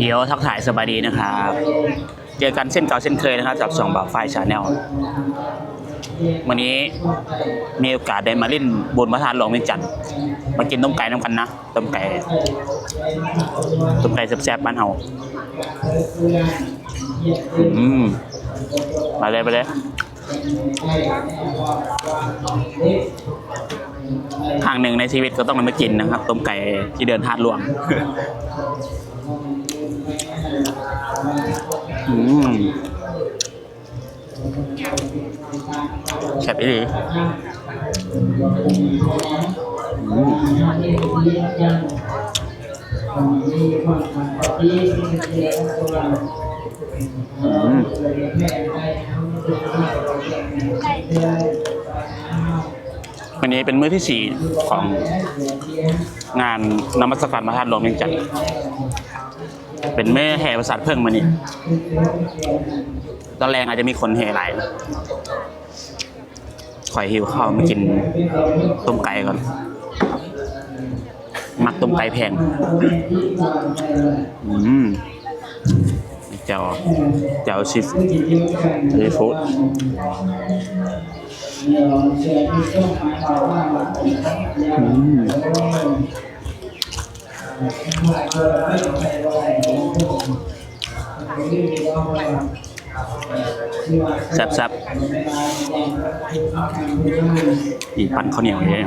ດຽວທັກທາຍສະບາຍດີນະຄັບ ເຈີກັນເຊັ່ນເກົ່າເຊັ່ນເຄີຍນະຄັບ ກັບຊ່ອງບ່າວຝ້າຍ Channel. ມື້ນີ້ມີໂອກາດໄດ້ມາຫຼິ້ນບຸນພະທາດຫຼວງວຽງຈັນ ມາກິນຕົ້ມໄກ່ນຳກັນນະ. ຕົ້ມໄກ່ ຕົ້ມໄກ່ແຊບໆ ບ້ານເຮົາ. ອືມ ມາເລີຍ ມາເລີຍ. ຄັ້ງໜຶ່ງໃນຊີວິດກໍຕ້ອງໄດ້ມາກິນນະຄັບ ຕົ້ມໄກ່ທີ່ເດີ່ນທາດຫຼວງ. ອືມ ແຊບອີ່ຫຼີ. ອືມ ອືມ ມື້ນີ້ເປັນມື້ທີສີ່ຂອງງານນະມັດສະການພະທາດຫຼວງວຽງຈັນ. ເປັນມື້ແຫ່ປາສາດເຜິ້ງມື້ນີ້. ຕອນແລງອາດຈະມີຄົນແຫ່ຫຼາຍ. ຂ້ອຍຫິວເຂົ້າ ມາກິນຕົ້ມໄກ່ກ່ອນ. ມັກຕົ້ມໄກ່ແພງ. ອືມ ແຈ່ວ ແຈ່ວຊີຟູດ. ອືມ ແຊບໆ. ນີ້ປັ່ນເຂົ້າໜຽວເດ້.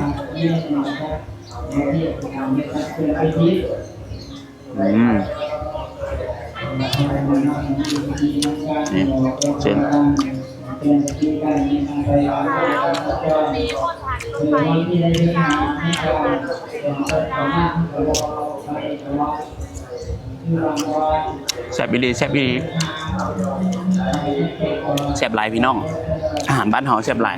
ອືມ ນີ້ເສັ້ນ ແຊບອີ່ຫຼີ ແຊບອີ່ຫຼີ ແຊບຫຼາຍພີ່ນ້ອງ. ອາຫານບ້ານເຮົາແຊບຫຼາຍ.